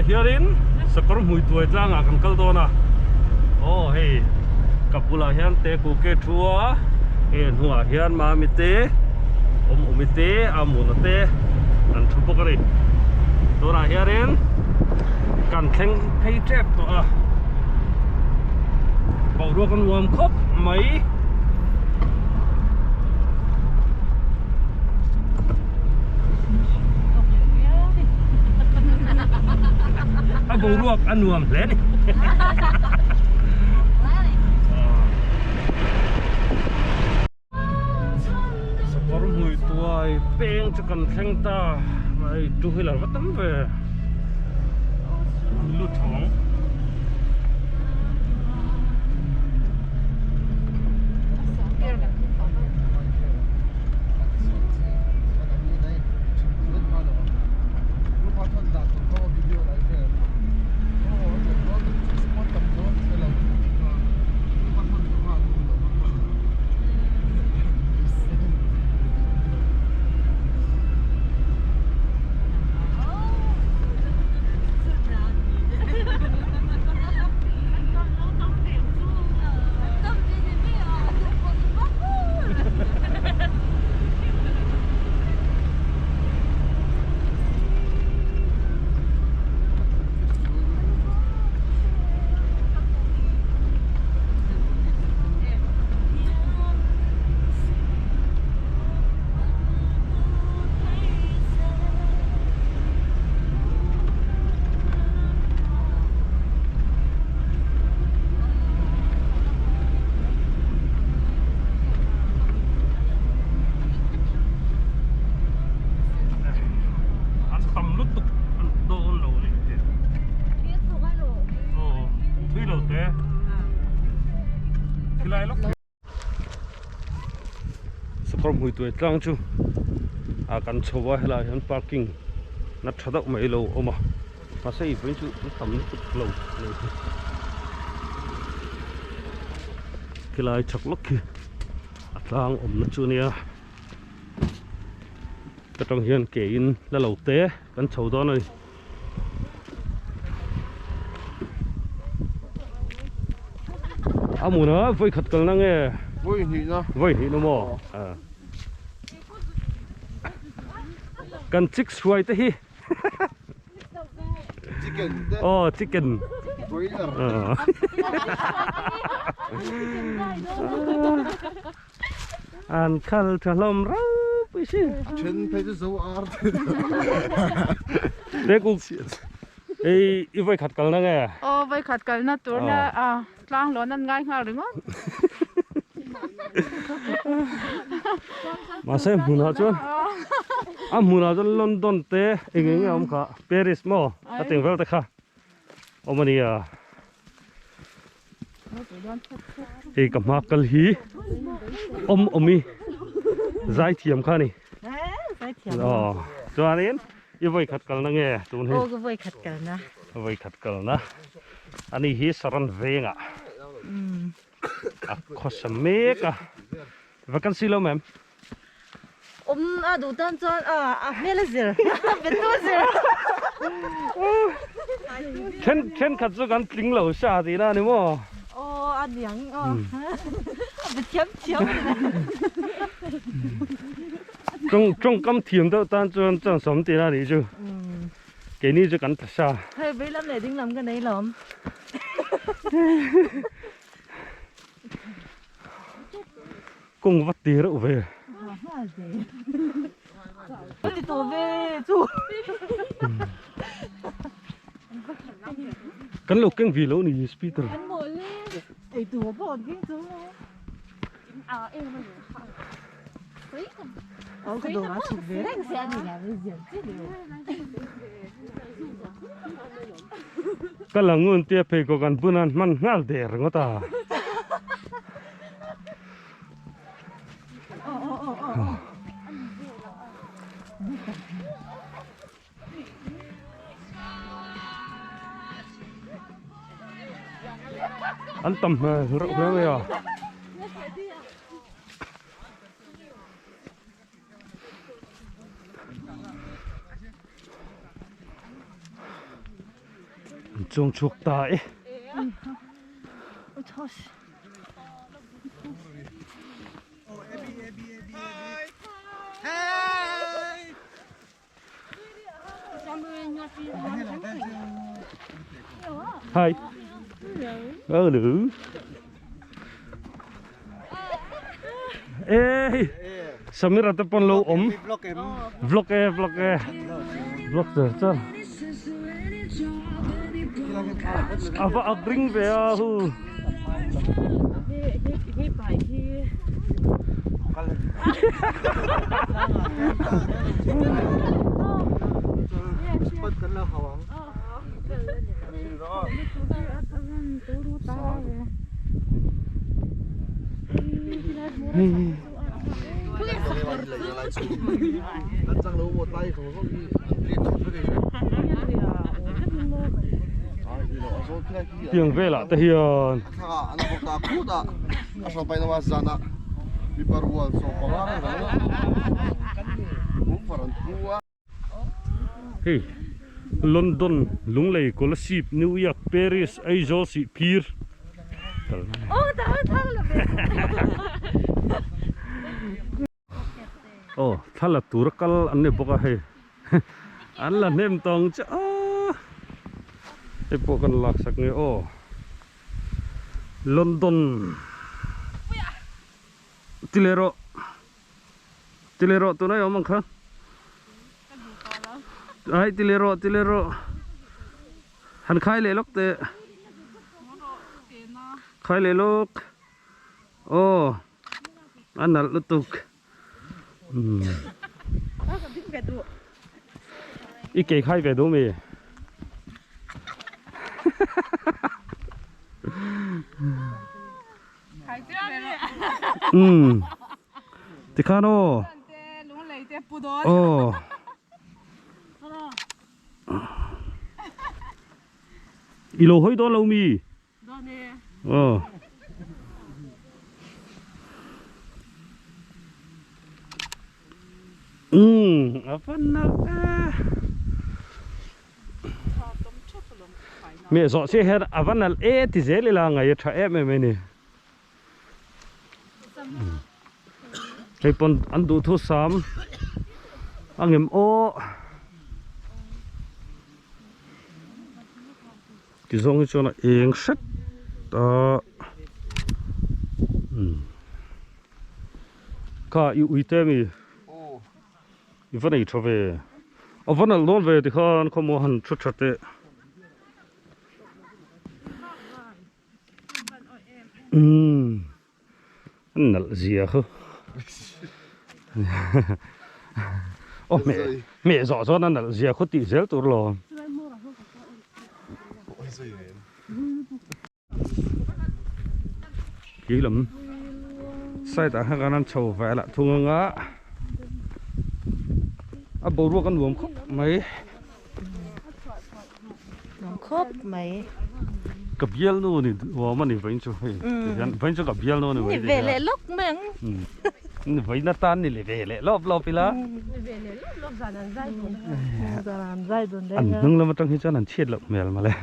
Tunah hianin sakawr hmui tuai tlangah kan kal dawn a, aw hei ka bulah hian te kuke thu a, hei a hnungah hian mami te awm awmi te a muna te an thu bawk a ni. Tunah hianin kan thleng phei tep tawh a, boruak a nuam khawp mai. A boruak a nuam hle ni. Sakawr hmui tuai peng chu kan thleng ta hei two wheeler va tam ve an lut tho ang. An tam lutuk an dawn lo a ni aw thui lo te khilai lawk Sakawr hmui tuai tlang chu ah kan chho a helaiah hian parking na tha deuh mai lo a awm a mahse ih vawiin chu an tam lutuk lo a nih hi khilai chak lawk khi a tlang awmna chu a nia ta tang hian ke in la lo te kan chho dawn a ni. A hmunah vawi khat kalna nge? Vawi hnihna. Vawi hnihna maw? Kan chicks hruai te hi. Chicken te. Aw chicken. Broiler. An khal tha hlawm ropui si. A then phei chu zo ar te. Te ku ei i vawi khat kalna nge? Aw vawi khat kalna tur na a tlang lawn an ngai nghal ringawt. Mahse hmunah chuan a hmunah chuan London te eng eng nge a awm kha Paris maw a teng vel te kha awm a nia. Hei ka hma kal hi awm awmi zaithiam kha a ni. Aw chuanin i vawi khat kalna nge tun hi? Aw ka vawi khat kalna. Vawi khat kalna. Ani hi Saran vengah a khawsa mek a. Vacancy lo ma'am? Awm a duh tan chuan a a hmel a zir betu a zir. Then thenkhat chu kan tling lo sa tihna a ni maw? Aw a niang aw a be thiam thiam a ni mai. Tawng tawngkam thiam deuh tan chuan chance awm tihna a nih chu. Keini chu kan tla sa. Hei vei lam leh ding lam ka nei lawm. Kawng va ti reuh ve. Ti tawh ve chu. Kan lo keng vi lo ni speaker. An mawl le. Ei tur pawh an keng chu. Ka la ngun tia pheikhawk an bun an hman nghal der ringawt a. An tam hmel reuh hle mai a. An chuang chhuak ta e. Hi. Hello. Ê, Samira te pawn lo awm. Vlog e, vlog e. Vlog char char. A va ak ring ve a hu. Tiang velah te hian Hei London, Lunglei, Kolasib, New York, Paris, Aizawl, Sihphir Aw thla la tur a kal an ni bawk a hei an la hnem tawng che a hei pawh kan lak sak nge aw London ti leh rawh ti leh rawh tunah i awm ang kha ai ti leh rawh ti leh rawh han khai leh lawk teh khai leh lawk aw. A nalh lutuk. I kei khai ve duh mi? Umm. Tikhan aw. Aw. I lo hawi dawn lo mi? Aw. Umm a va nalh e. Meh zawh chiah hian a va nalh e ti zel ila ngaih a tha em em a ni. Hei pawn an duhthusam a ngem aw. Ti zawng hi chuan a eng hret a umm kha i ui te ami i va nei tha ve a va nalh dawn ve tikhan khawmuah han thu tha teh umm. An nalh zia khu. Aw hmeh hmeh zawh chuan a nalh zia khu tih zel tur lo. Khi lam side ah khan an chho ve lah thung anga a boruak a nuam khawp mai. Nuam khawp mai. Ka bialnu ni awm a ni vawiin chu hei tihian vawiin chu ka bialnu a ni Ni ve leh lawk mai ang. Ni vawiin atan ni ve leh lawp lawp ila. Ni ve leh lawp lawp zan an zai dun. Zan an zai dun reng a. An hnung lam atang hi chuan an chhiat loh hmel mawle.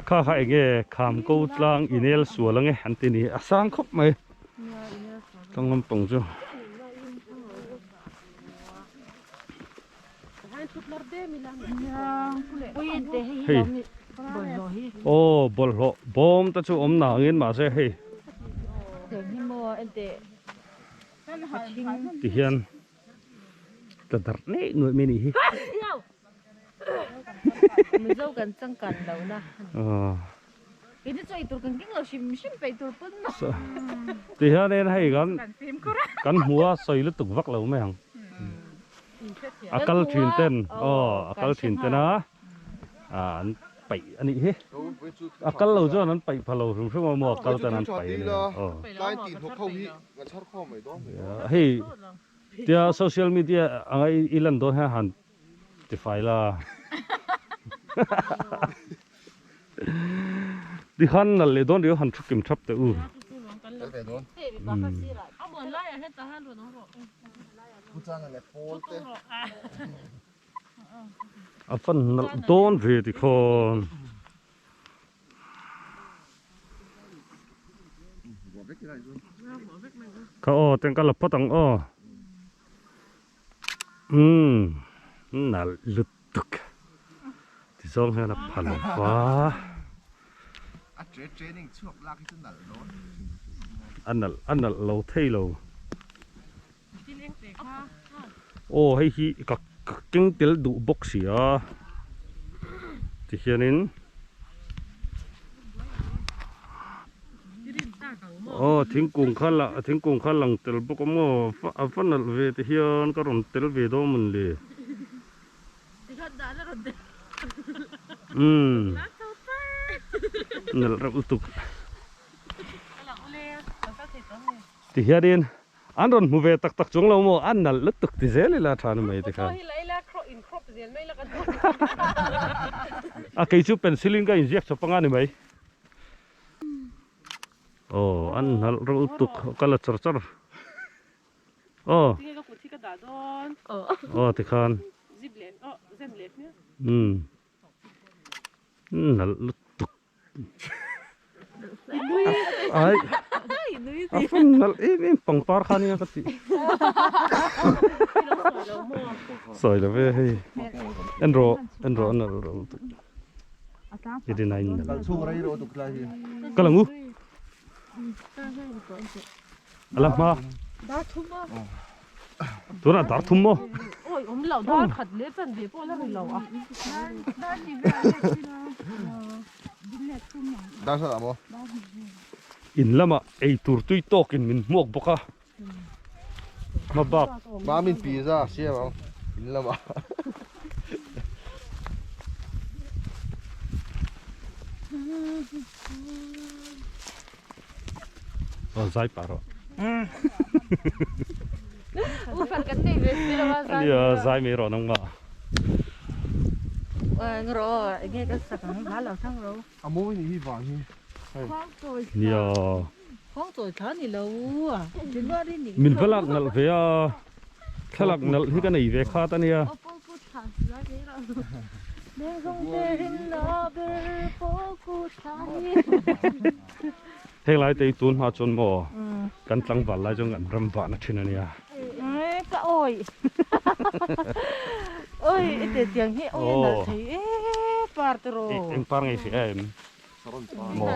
Kha kha enge kham ko tlang inel sual ange an ti ni a sang khawp mai. Tlang lampang chu. Hei aw bawlhhlawh bawm te chu awm nangin mahse hei tihian tla darh neih nuaih mai a nih hi. Mizo kan changkan lohna. Kei chu ei tur kan keng lo hrim hrim peih tur pawn maw. Ti hian en hei kan kan hmu a sawi lutuk vak lo mai ang. A kal thin ten aw a kal thin ten a an paih a nih hi. A kal lo chuan an paih pha lo hrim hrim a maw a kal ten an paih a ni aw. Hei tia social media anga i lan dawn hian han tifai la. Tikhan nalh leh dawn riau han thu kim thap teh u. A fan nalh dawn ve tikhawn. Kha aw teng ka la phawt ang aw. Umm nalh lutuk ti zawng hian a pha lo va. A nalh a nalh lo thei lo. Aw hei hi ka ka keng tel duh bawk si a tihianin aw thingkung kha lah thingkung kha lang tel bawk a maw a va nalh ve ti hian ka rawn tel ve dawn mawn le umm nalh reuh lutuk. Tihianin an rawn hmu ve tak tak chung lo maw? A nalh lutuk ti zel ila tha ni mai tikhan. A kei chu pencil in ka inziak chawp anga ni mai. Aw an nalh reuh lutuk ka la char char. Aw. Aw tikhan. Umm. Nalh lutuk. Ai a fan nalh em em pangpar kha nia ka tih sawi lo ve hei en rawh en rawh nalh rawh lutuk i rin aiin nalh ka lang u a la hma Tunah dar thum maw? Awi awm lo dar khat leh chan ve pawh la ri lo a. Dar sat ah maw? In lamah ei tur tui tawkin min hmuak bawk a. Hma bak. Mamin pizza a siam ang in lamah. Aw zai pah rawh. U fan kan nei ve si lo a zai. Nia zai mai rawh nangmah. Eng rawh enge ka sak ang hla lo thang ro. A mawi ni hi vang hi. Nia. Khuang chawi thla ni lo a. January ni. Min va lak nalh ve a. Thlalak nalh hi ka nei ve khat a nia. Heng lai te hi tun hma chuan maw kan tlangval lai chuan kan ram vahna thin a nia. Ka awi oi i te tiang hi oi a nalh thei e par te rawh. Eng par nge i hria em? Maw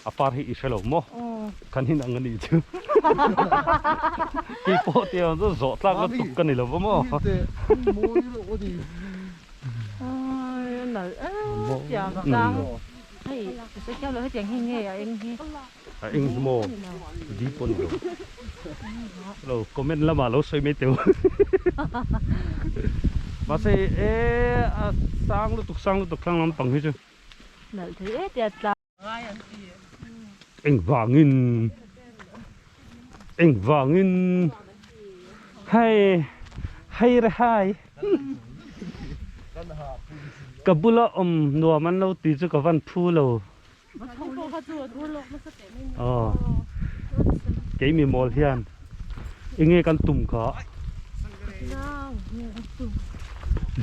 a par hi i hre lo maw? Kan in ang a nih chu. Kei pawh tiang chu zawh tlak lutuk ka ni lo va maw? A eng hi maw? Di pawh ni lo. Lo comment lamah lo sawi mai teu. Mahse e a sang lutuk sang lutuk thlang lampang hi chu. Nalh thei e tia tlang. Engvangin engvangin hei hei re hai ka bula awm nuam an lo ti chu ka van phu lo aw keimi mawl hian enge kan tum kha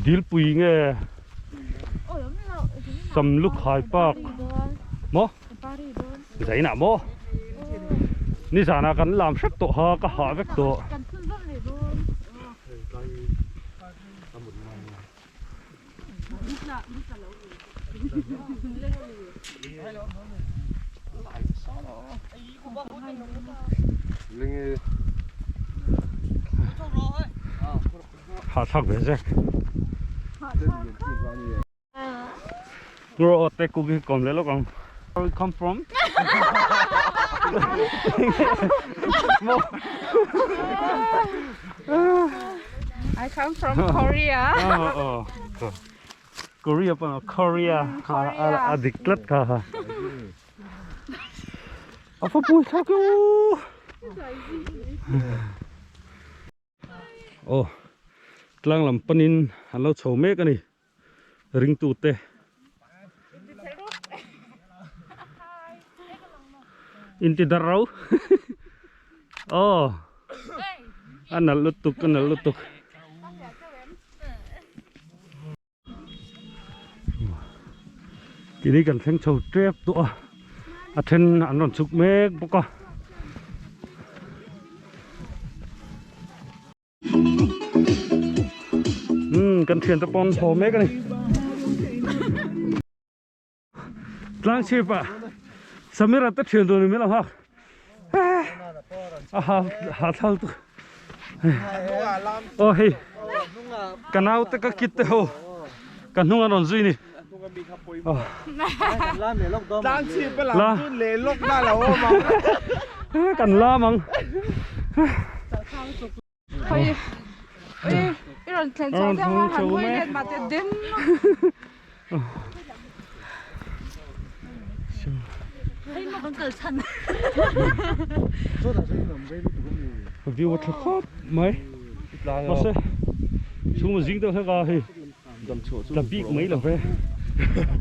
dilpui nge Samlukhai park maw zainah maw nizanah kan lam hrep tawh ha ka hah vek tawh. Hahthlak ve zek. Bro, te kuki kom le lok ang. Where we come from? I come from Korea. Oh, oh. Korea pa Korea. A dik tlat kha ha. A fa pui thlak u. Aw tlang lam panin an lo chho mek a ni ringtute inti dar ro. Aw a nalh lutuk a nalh lutuk. Tini kan thleng chho tep tawh a a then an rawn chhuk mek bawk a. Umm kan thiante pawh an haw mek a ni. Tlang chhip ah Samira te thian dun in min lo nghak a ha ha thal tu aw hei ka nau te ka kit te ho ka hnung an rawn zui ni Tlang chhip a lam chu leh lawk na lo awm ang kan lam ang. Hoi ui i rawn thlen chho deuh a han hawi let mah teh den Hei maw kan kal chhan. View a tha khawp mai mahse chhung a zing deuh hlek a hei tla bik mai lo ve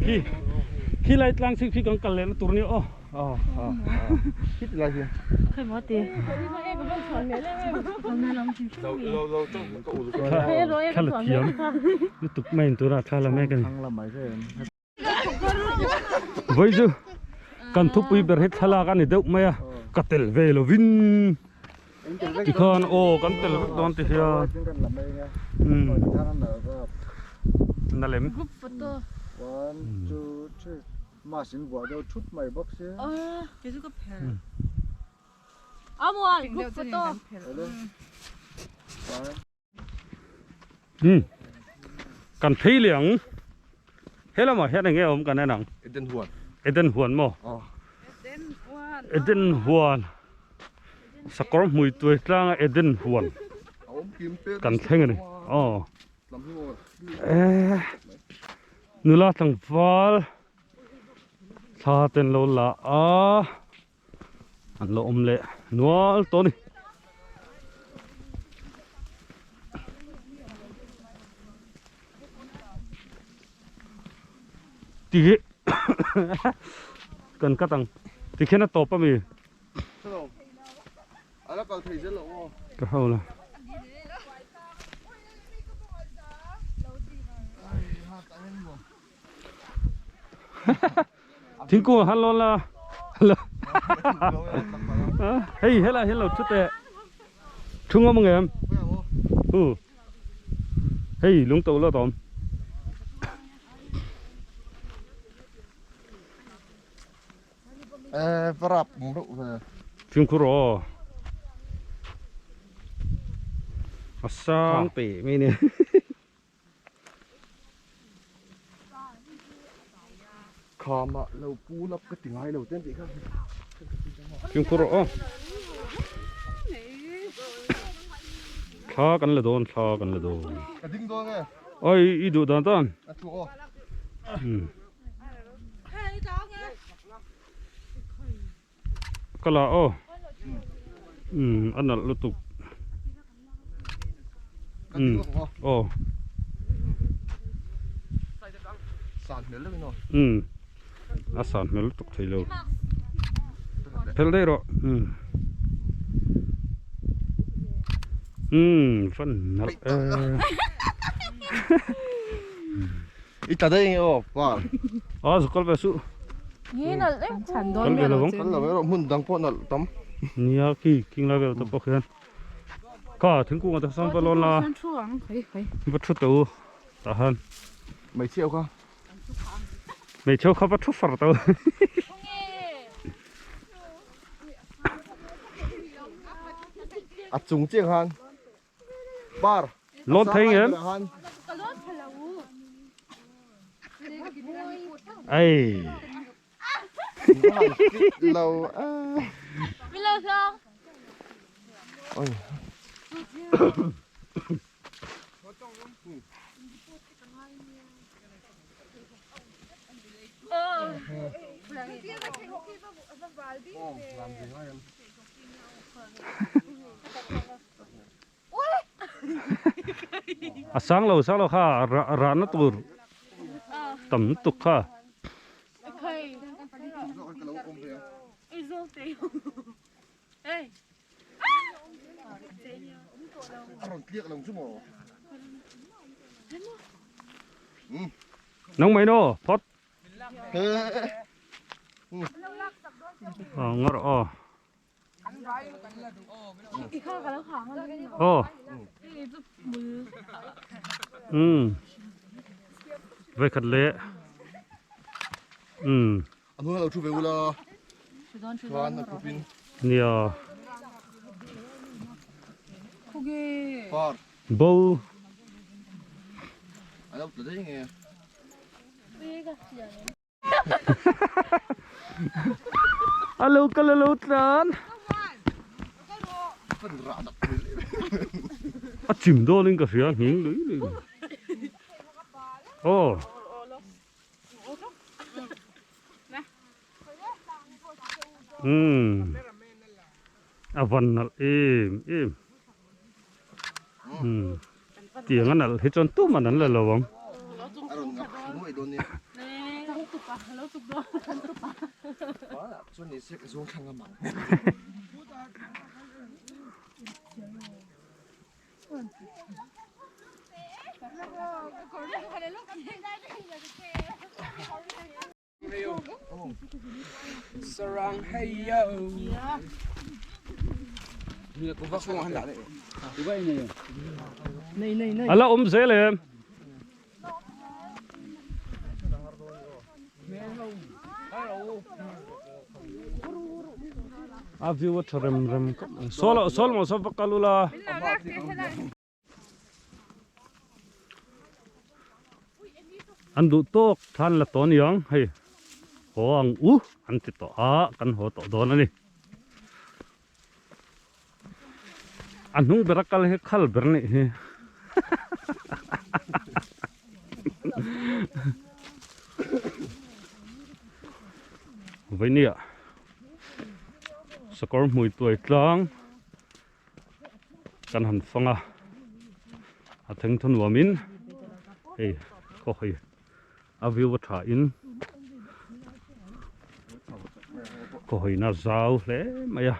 khi khi lai tlang chhip khi kan kal leh na tur nia aw. Thla la thiam lutuk mai in tunah thla la mek a ni. Vawi chu kan thupui ber hi thlalak a ni deuh mai a ka tel ve lovin tikhan aw kan tel vek dawn ti hian umm na lem. Mask in vuah deuh thup mai bawk si. Kei chu ka phelh. Amuan group photo. Hmm. Kan phei leh ang. He lamah hian enge awm kan en ang. Eden huan. Eden huan maw? Aw. Eden huan. Eden huan. Sakawr hmui tuai tlanga Eden huan. Kan thleng a ni. Aw. Eh. Nula tlangval thla te an lo la a an lo awm leh nual tawh a ni. Ti kan cut ang tikhian a tawp ami. Ka hau la. Thingkung han lawn la. Hei helai hian lo thu teh. Thu ngam ang em? Hu. Hei lung to la tawm. Eh, va rap ang reuh ve. Fimkhur aw. A sang pe mai ni. Khama lo pu lap ka ti ngai lo ten tih kha. Fimkhur aw. Thla kan la dawn, thla kan la dawn. Ka ding dawn e. Oi, i duh dan tan. A thu aw. Hmm. Ka la aw. Hmm, a nalh lutuk. Hmm. Aw. San hmel deuh in aw. Hmm. A san hmel lutuk thei lo. Phel daih rawh. Hmm. Hmm, van nalh e. I tla daih nge aw par. A zu kal ve suh. Nge nalh em Chhan dawn Kal ve vel lo ang. Kal lo erawh hmun dang pawh nalh tam. Nia khi king lai vel te pawh khian. Kha thingkung ah te sawn va lawn la. Thu ang hei hei. Va thu teh u tah han. Hmeichhia kha. Hmeichhia kha va thu far teh u. A chung chiang khan. Bar. Lawn thei ngem? Ai. Lo. Milo hlong. Oi. A sang lo sang lo kha rahna tur tam lutuk kha. Nang mai no phawt. Ngar aw. Aw. Um. Vai khat le. Um. Nia. Bo. A lo kal a lo tlan. A chim dawn in ka hria nghing lui lui. Aw. Umm a van nalh em em umm tiang a nalh hi chuan tuman an la lo ang. A la awm zel em? A view a tha rem rem khawp mai. Saw lo saw lo saw va kal ula. An duh tawk thlan la tawh aniang hei haw ang u an ti tawh a kan haw tawh dawn a ni. A hnung bera kal hi khal ber nih hi. Vawihnia sakawr hmui tuai tlang. Kan han fang a a theng thaw nuamin hei khaw hawi a view a tha in khaw hawina zau hle mai a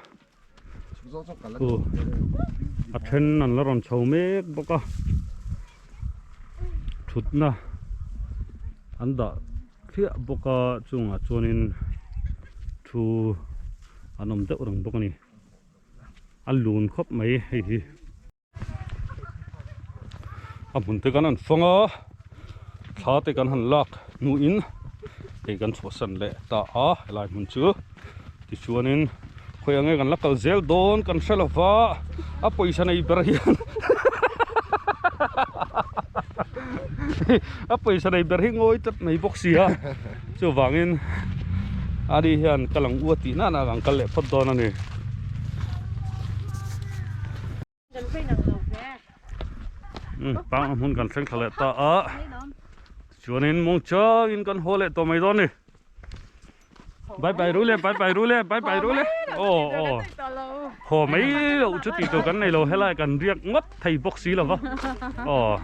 chu a then an la rawn chho mek bawk a thutna an dah thliah bawk a chungah chuanin thu an awm deuh reng bawk a ni. A lun khawp mai hei hi. A hmun te kan han fang a, thla te kan han lak hnuin hei kan chhuahsan leh ta a helai hmun chu. Tichuanin khawi ang nge kan la kal zel dawn kan hre lo va, a pawisa nei ber hian a pawisa nei ber hi ngawi tlat mai bawk si a, chuvangin ani hian kal ang u a tih nana ang kal leh phawt dawn a ni. Pang a hmun kan thleng thla leh ta a, chuanin muangchangin kan haw leh tawh mai dawn a ni. Bye bye ru le bye bye ru le bye bye ru le aw aw haw mai loh chu tih tur kan nei lo helai kan riak ngawt thei bawk si lo va aw.